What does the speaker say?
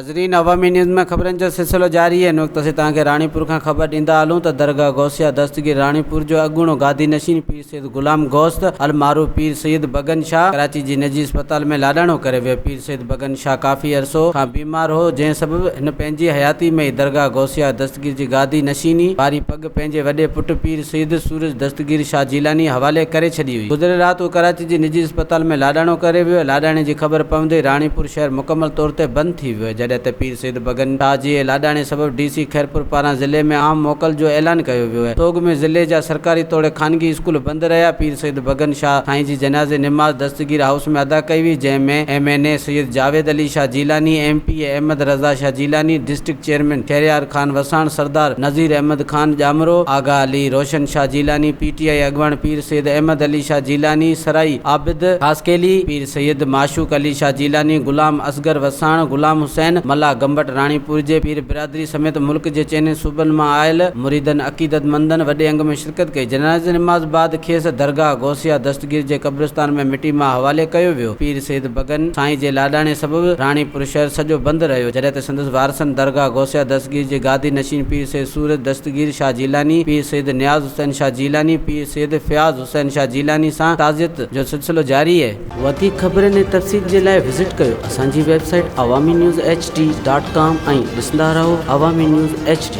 ناظرين عوامي نيوز ۾ خبرن جو سلسلو جاري آهي. هن وقت اسين توهان کي راڻيپور کان خبر ڏيندا هلون ته درگاهه غوثيه دستگير راڻيپور جو اڳوڻو گادي نشين پير سيد غلام غوث المعروف پير سيد بگن شاهه ڪراچي جي نجي اسپتال ۾ لاڏاڻو ڪري ويو. پير سيد بگن شاهه ڪافي عرصو کان بيمار هو جنهن سبب هن پنهنجي حياتي ۾ ئي درگاهه غوثيه دستگير جي گادي نشيني واري پڳ پنهنجي وڏي پٽ پير سيد سورج دستگير شاهه جيلاني حوالي ڪري ڇڏي هئي. گذريل رات هو ڪراچي جي نجي اسپتال ۾ لاڏاڻو ڪري ويو. لاڏاڻي جي خبر پوندي ئي راڻيپور شهر مڪمل طور تي بند ٿي ويو. جڏهن ته پير سيد بگن شاهه جي لاڏاڻي سبب ڊي سي خيرپور پاران ضلعي ۾ عام موڪل جو اعلان ڪيو ويو. سوڳ ۾ ضلعي جا سرڪاري توڙي خانگي اسڪول بند رهيا. پير سيد بگن شاهه سائين جي جنازي نماز دستگير هائوس ۾ ادا ڪئي وئي، جنهن ۾ M N A Syed Javed Ali Shah Jilani, M P A Ahmed Raza Shah Jilani, district chairman Shehryar Khan Wassan, Sardar Nazir Ahmed Khan Jamro, Agha Ali Roshan Shah Jilani, P T I اڳواڻ پير سيد احمد علي شاهه جيلاني، سرائي عابد خاصخيلي، پير سيد معشوق علي شاهه جيلاني، غلام اصغر وساڻ، غلام حسين ملاح گمبٽ راڻيپور جي پير برادري سميت ملڪ جي چئني صوبن مان آيل مريدن عقيدتمندن وڏي انگ ۾ شرڪت ڪئي. جنازي نماز بعد کيس درگاهه غوثيه دستگير جي قبرستان ۾ مٽي ماء حوالي ڪيو ويو. پير سيد بگن سائين جي لاڏاڻي سبب راڻيپور شهر سڄو بند رهيو، جڏهن ته سندس وارثن درگاهه غوثيه دستگير جي گادي نشين پير سيد سورج دستگير شاهه جيلاني، پير سيد نياز حسين شاهه جيلاني، پير سيد فياض حسين شاهه جيلاني سان تعزيت جو سلسلو جاري اهي. وڌيڪ خبرن ۽ تفصيل جي لاء وزٽ ڪيو اسان جي website Awami news H D dot com ۽ ڏسندا رهو عوامي نيوز ايڇ ڊي.